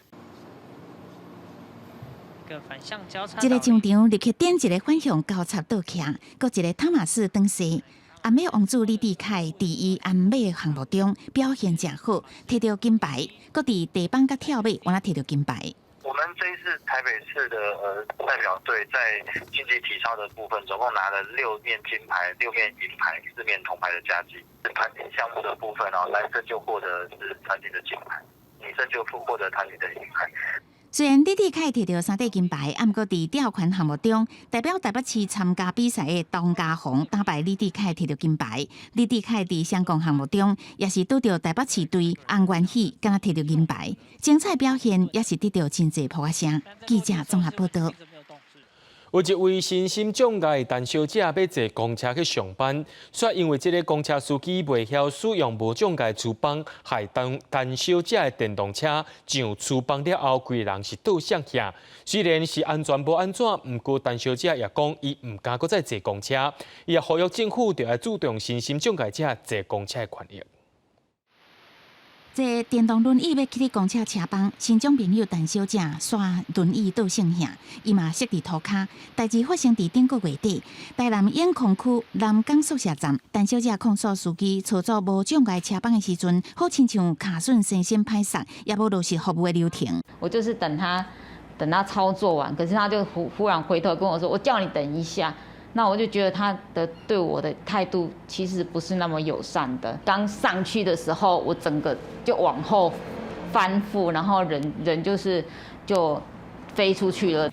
一个上場立刻點一个反向交叉倒徛，閣一个湯馬斯轉勢。鞍馬王子李智凱佇伊鞍馬項目中表現誠好，摕著金牌。閣佇地板佮跳馬，嘛摕著金牌。我們這一次台北市的代表隊在競技體操的部分，總共拿了6面金牌、6面銀牌、4面銅牌的佳績。團體項目的部分哦，男生就獲得是團體的金牌，女生就獲得團體的銀牌。雖然李智凱摕著三塊金牌，毋過佇吊環項目中，代表台北市參加比賽的董家鴻打敗李智凱摕著金牌。李智凱佇雙槓項目中，也是拄著台北市隊洪元喜，敢若摕著銀牌。精彩表現也是得著真濟噗仔聲。記者綜合報道。有一位身心障礙陳小姐欲坐公車去上班，卻因為這个公車司機袂曉使用無障礙廚房，害陳陳小姐的電動車上廚房了後，規人是倒摔去。雖然是安全無按怎，毋過陳小姐也講，伊毋敢閣再坐公車，伊也呼籲政府著愛注重身心障礙者坐公車的權益。坐電動輪椅欲去公車車房，身障朋友陳小姐煞輪椅倒摔去，伊嘛摔佇塗跤。代誌發生佇頂個月底，台南永康區南港宿舍站，陳小姐控訴司機操作無障礙車房的時陣，好親像卡順先生歹勢，也無落實服務的流程。我就是等他，等他操作完，可是他就忽忽然回頭跟我說：“我叫你等一下。”那我就覺得他的對我的態度其實不是那麼友善的。剛上去的時候，我整個就往後翻覆，然後人人就是就飛出去了。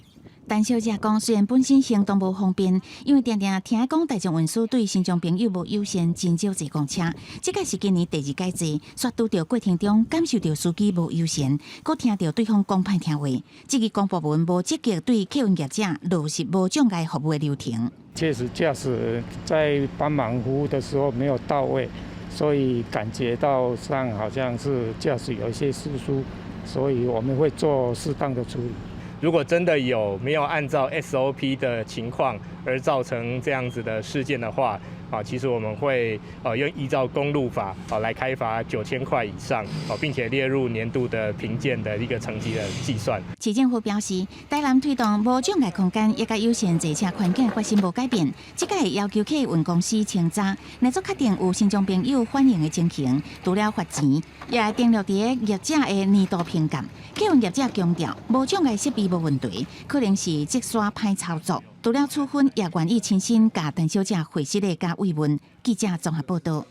陳小姐講，雖然本身行動無方便，因為定定聽講大眾運輸對身障朋友無友善，真少坐公車。這個是今年第二擺坐，煞拄著過程中感受著司機無友善，閣聽著對方講歹聽話。這個公部門無積極對客運業者落實無障礙服務的流程。確實，駕駛在幫忙服務的時候沒有到位，所以感覺到上好像是駕駛有一些失疏，所以我們會做適當的處理。如果真的有沒有按照 SOP 的情況而造成這樣子的事件的話，啊，其實我們會用依照公路法啊來開罰9000塊以上，啊，並且列入年度的評鑑的一個成績的計算。市政府表示，台南推動無障礙空間，以及友善坐車環境的決心無改變。這擺會要求客運公司清查，若做確定有身障朋友反映的情形，除了罰錢，也會登錄佇業者的年度評鑑。客運業者強調，無障礙設備無問題，可能是積沙歹操作。除了處分，也願意親身共陳小姐回失禮佮慰問。記者綜合報道。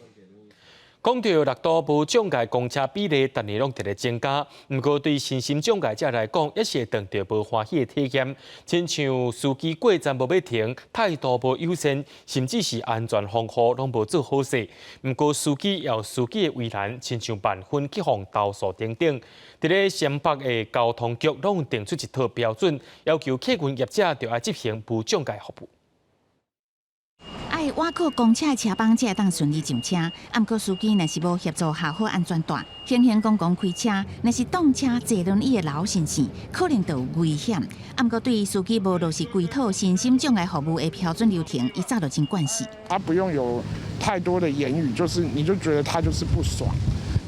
講著六都無障礙公車比例，逐年攏佇咧增加。毋過對身心障礙者來講，也是會當著無歡喜的體驗。親像司機過站無欲停，態度無友善，甚至是安全防護攏無做好勢。毋過司機也有司機的為難，親像慢分去予投訴等等。佇咧雙北的交通局攏定出一套標準，要求客運業者著愛執行無障礙服務。愛倚靠公車的車幫才會當順利上車，毋過司機若是無協助下好安全帶，輕輕講講開車，若是擋車坐輪椅的老先生，可能就有危險。毋過對司機無落實規套身心障礙服務的標準流程，伊早就真慣勢。他不用有太多的言語，就是你就覺得他就是不爽，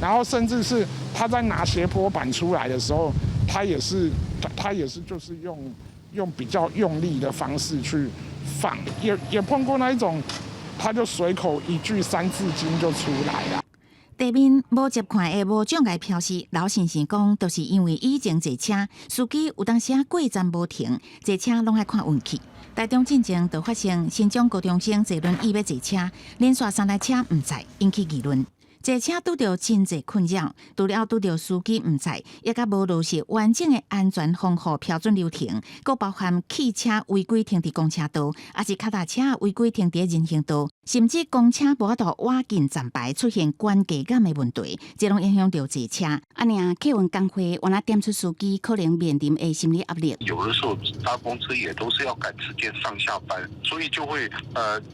然後甚至是他在拿斜坡板出來的時候，他也是就是用比較用力的方式去放，也碰過那一種，他就隨口一句三字經就出來了。地面無接看的無障礙標示，老先生講，就是因為以前坐車司機有當時過站無停，坐車攏愛看運氣。台中進前就發生身障高中生坐輪椅欲坐車，連續三台車毋載，引起議論。坐車拄著真濟困擾，除了拄著司機毋載，也佮無落實完整的安全防護標準流程，閣包含汽車違規停佇公車道，抑是跤踏車違規停佇人行道。甚至公車無法度倚近站牌出現懸低感的問題，這攏影響著坐車。按呢，客運工會原來點出司機可能面臨的心理壓力。有的時候搭公車也都是要趕時間上下班，所以就會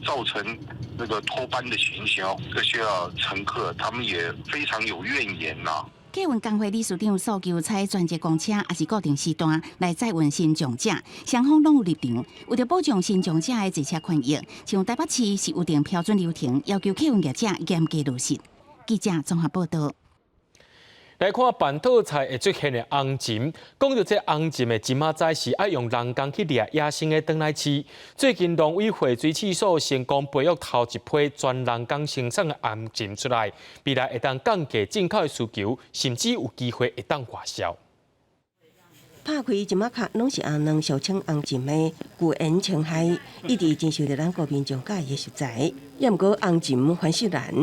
造成那個脫班的情形哦。這些啊乘客他們也非常有怨言吶。客運工會理事長訴求採專捷公車，抑是固定時段來載運身障者，雙方攏有立場。為著保障身障者的坐車權益，像台北市是有定標準流程，要求客運業者嚴格落實。記者綜合報道。來看辦桌菜會出現的紅鱘，講著這紅鱘的鱘仔仔是愛用人工去掠野生的轉來飼。最近農委會水試所成功培育頭一批全人工生產的紅鱘出來，未來會當降低進口的需求，甚至有機會會當外銷。拍開鱘仔殼，攏是紅卵，俗稱紅鱘的舊塩青海，一直真受著咱國民眾佮意的食材。也毋過紅鱘繁殖難，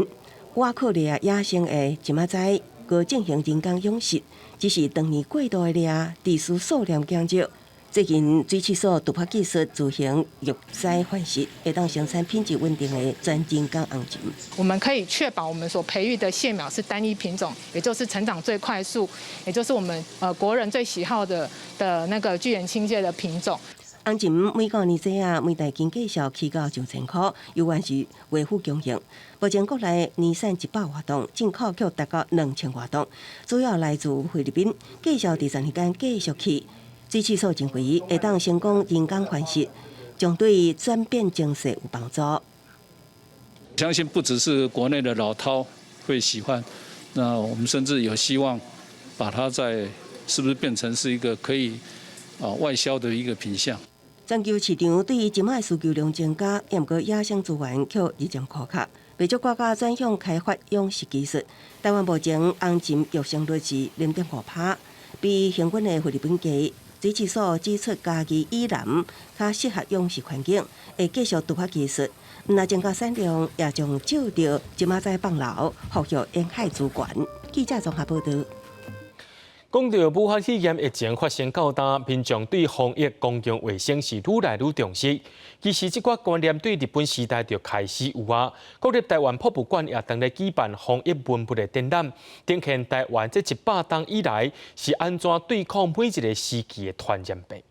倚靠掠野生的鱘仔仔。閣進行人工養殖，只是當年過度的掠，致使數量減少。最近水試所突破技術，自行育崽繁殖，會當生產品質穩定的全人工紅鱘。我們可以確保我們所培育的蟹苗是單一品種，也就是成長最快速，也就是我們國人最喜好的那個巨岩青蟹的品種。紅鱘每個年底啊，每台斤價數起到9000箍，猶原是維護供應。目前國內年產100外噸，進口卻達到2000外噸，主要來自菲律賓。價數佇10年間繼續起，水試所認為會當成功人工繁殖，將對轉變情勢有幫助。相信不只是國內的老饕會喜歡，那我們甚至有希望把它在是不是變成是一個可以外銷的一個品項。全球市場對於鱘仔的需求量增加，毋過野生資源卻日漸枯竭。袂少國家轉向開發養殖技術。台灣目前紅鱘育成率是0.5%，比平均的菲律賓低。水試所指出，嘉義以南較適合養殖環境，會繼續突破技術，毋但增加產量，也將借著鱘仔仔放流，復育沿海資源。記者綜合報道。講著武漢肺炎疫情發生到今，民眾對防疫公共衛生是愈來愈重視。其實這寡觀念對日本時代就開始有啊。國立臺灣博物館也當咧舉辦防疫文物的展覽，呈現臺灣這100冬以來是按怎對抗每一個時期的傳染病。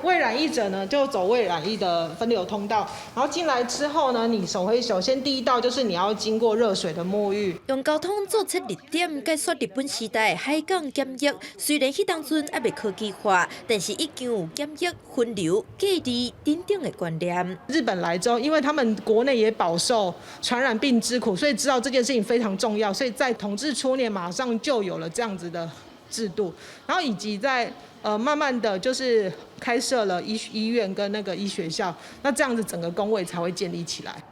未染疫者呢，就走未染疫的分流通道，然後進來之後呢，你首先第一道就是你要經過熱水的沐浴。用交通做切入點，解說日本時代海港檢疫，雖然彼當陣猶未科技化，但是已經有檢疫、分流、隔離等等的觀念。日本來之後，因為他們國內也飽受傳染病之苦，所以知道這件事情非常重要，所以在統治初年馬上就有了這樣子的制度，然後以及在慢慢的就是開設了醫院跟那個醫學校，那這樣子整個公衛才會建立起來。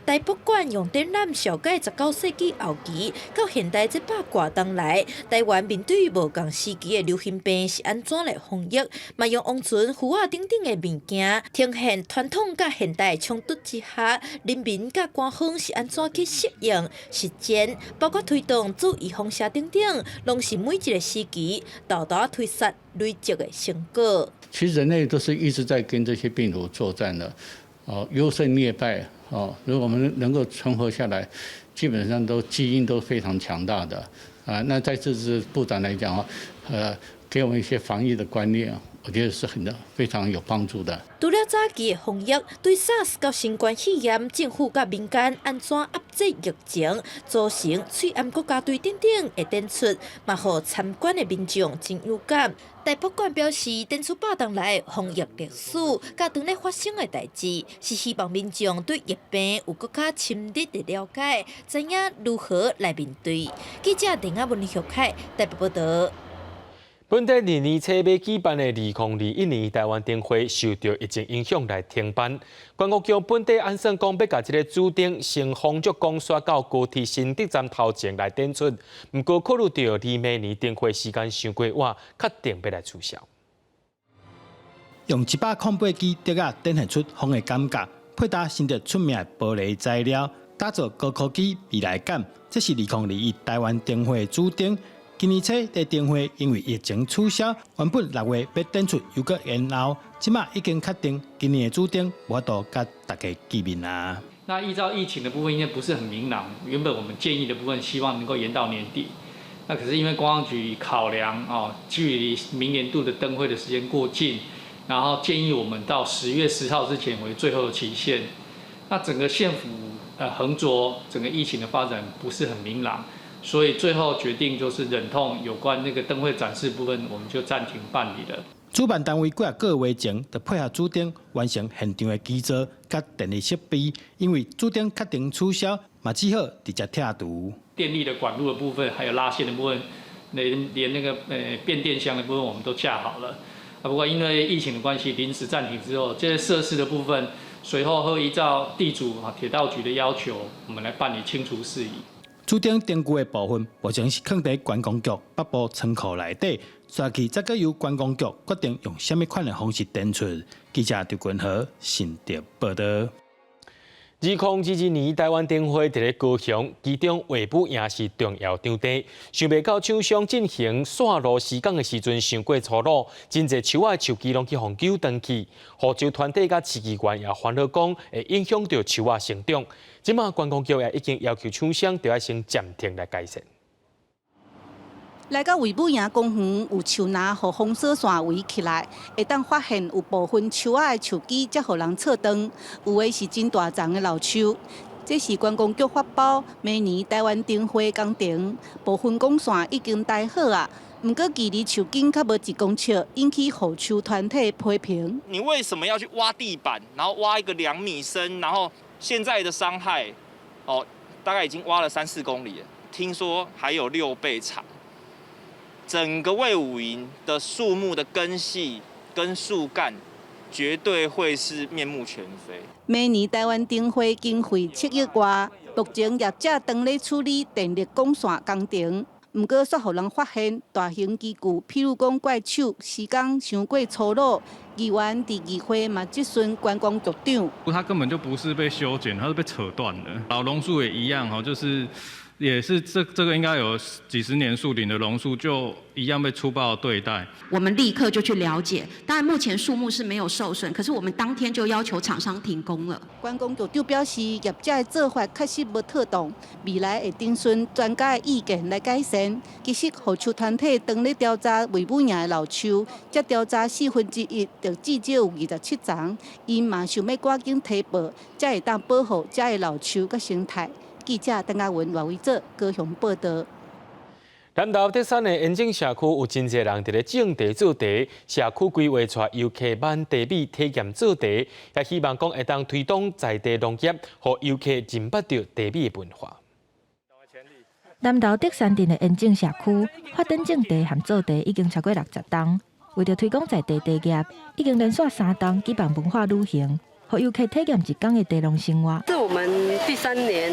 臺博館用展覽紹介19世紀後期到現代這100外冬來，臺灣面對無仝時期的流行病是按怎來防疫，嘛用王船、符仔等等的物件，呈現傳統佮現代衝突之下，人民佮官方是按怎去適應實踐，包括推動注預防射等等，攏是每一個時期沓沓推捒累積的成果。其實人類都是一直在跟這些病毒作戰的，哦，優勝劣敗。哦，如果我們能夠存活下來，基本上都基因都非常強大的啊。那在這次部長來講啊，給我們一些防疫的觀念，我覺得是很非常有幫助的。除了早期的防疫，對 SARS 佮新冠肺炎，政府佮民間按怎壓制疫情，組成喙罨國家隊等等的展出，嘛予參觀的民眾真有感。臺博館表示，展出百冬來防疫歷史，佮當咧發生的代誌，是希望民眾對疫病有閣較深入的了解，知影如何來面對。記者鄧亞文、許凱台北報道。本底年年初欲舉辦的2021年臺灣燈會受著疫情影響來停辦。觀光局本底按算講欲共這个主燈先風燭光徙到高鐵新竹站頭前來展出，毋過考慮著離明年燈會時間傷過晚，確定欲來取消。用108支笛仔展現出風的感覺，配搭新竹出名的玻璃材料，打造高科技未來感。這是2021台灣燈會主燈。今年初佇燈會因為疫情取消，原本6月欲展出又閣延後，這馬已經確定今年的主燈無法度佮大家見面啊。那依照疫情的部分，應該不是很明朗。原本我們建議的部分，希望能夠延到年底。那可是因為觀光局考量哦，距離明年度的燈會的時間過近，然後建議我們到10月10號之前為最後的期限。那整個縣府橫著整個疫情的發展不是很明朗，所以最後決定就是忍痛有關那個燈會展示部分，我們就暫停辦理了。主辦單位幾仔個月前就配合主燈完成現場的基座佮電力設備，因為主燈確定取消，嘛只好直接拆除。電力的管路的部分，還有拉線的部分，連那個變電箱的部分，我們都架好了。啊，不過因為疫情的關係，臨時暫停之後，這些設施的部分，隨後會依照地主啊鐵道局的要求，我們來辦理清除事宜。主燈燈具的部分，目前是囥佇觀光局北部倉庫內底，紲去再閣由觀光局決定用啥物款的方式展出。記者劉君豪新竹報導。2022年台灣燈會佇咧高雄，其中衛武營是重要場地。想袂到廠商進行線路施工的時陣，傷過粗魯，真濟樹仔樹枝攏去予揪斷去。護樹團體佮市議員也煩惱講，會影響著樹仔成長。這馬觀光局也已經要求廠商著愛先暫停來改善。來到衛武營公園，有樹林予封鎖線圍起來，會當發現有部分樹仔的樹枝才予人切斷，有的是真大叢的老樹。這是觀光局發包明年台灣燈會工程，部分管線已經搭好啊，毋過距離樹根較無1公尺，引起護樹團體批評。你為什麼要去挖地板，然後挖一個2米深，然後現在的傷害，哦，大概已經挖了3、4公里了，聽說還有6倍長。整個衛武營的樹木的根系跟樹幹，絕對會是面目全非。明年台灣燈會經費7億外，目前業者當咧處理電力管線工程，毋過煞予人發現大型機具，譬如講怪手施工傷過粗魯，議員佇議會嘛質詢觀光局長。它根本就不是被修剪，它是被扯斷的。老榕樹也一樣，哈，就是。也是這個應該有幾十年樹齡的榕樹，就一樣被粗暴對待。我們立刻就去了解，當然目前樹木是沒有受損，可是我們當天就要求廠商停工了。觀光局就表示，業者的做法確實無妥當，未來會徵詢專家的意見來改善。其實護樹團體當咧調查衛武營的老樹，才調查1/4，就至少有27叢，𪜶嘛想欲趕緊提報，才會當保護遮的老樹佮生態。記者鄧亞文、賴維哲高雄報導。南投竹山的煙井社區有真濟人佇咧種茶做茶，社區規劃帶遊客慢茶米體驗做茶，也希望講會當推動在地農業，予遊客認捌著茶米的文化。南投竹山鎮的煙井社區發展種茶和做茶已經超過60冬，為著推廣在地茶業，已經連續3冬舉辦文化旅行。予遊客體驗一天的茶農生活。是我們第三年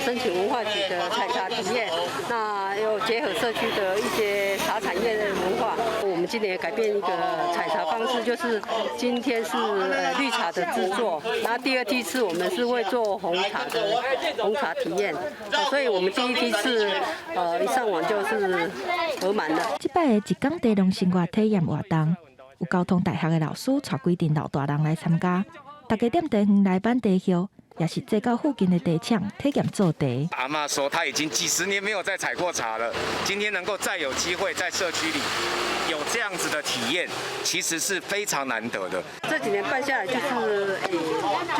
申請文化局的採茶體驗，那又結合社區的一些茶產業的文化。我們今年改變一個採茶方式，就是今天是綠茶的製作，然後第二梯次我們是會做紅茶的紅茶體驗，所以我們第一梯次一上網就是額滿了。這擺的一天茶農生活體驗活動，有交通大學的老師帶幾陣老大人來參加。大家踮茶園來挽茶葉，也是坐到附近的茶廠體驗做茶。阿嬤說，她已經幾十年沒有再採過茶了，今天能夠再有機會在社區裡有這樣子的體驗，其實是非常難得的。這幾年辦下來，就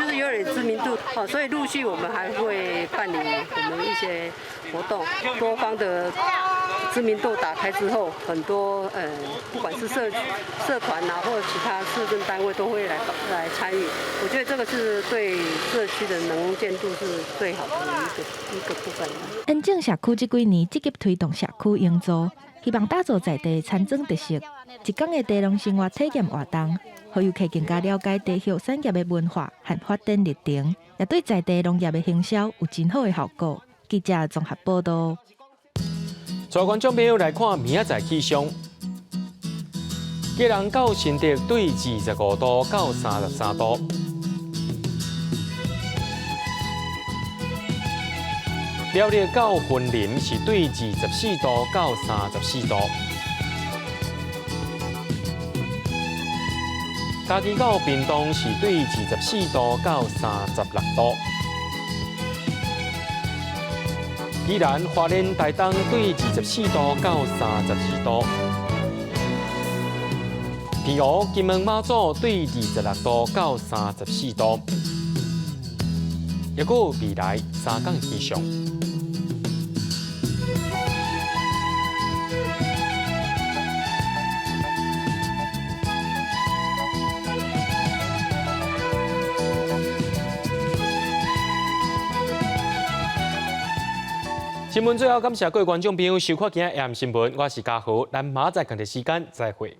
是有點知名度，所以陸續我們還會辦理我們一些活動，多方的知名度打開之後，很多不管是社團啊，或者其他市政單位都會來參與。我覺得這個是對社區的能見度是最好的一個部分。煙井社區這幾年積極推動社區營造，希望打造在地餐莊特色，一天的茶農生活體驗活動，予遊客更加了解茶葉產業的文化和發展歷程，也對在地農業的行銷有真好的效果。記者綜合報導。帶觀眾朋友來看明仔載氣象，基隆到新竹對25度到33度，苗栗到雲林是對24度到34度，嘉義到屏東是對24度到36度。宜蘭、花蓮、台東對24度到32度。澎湖、金門、馬祖對26度到34度。抑閣有未來3工氣象。新聞最後感謝各位觀眾朋友收看今仔日 AM 新聞，我是嘉豪，咱明仔載仝個時間再會。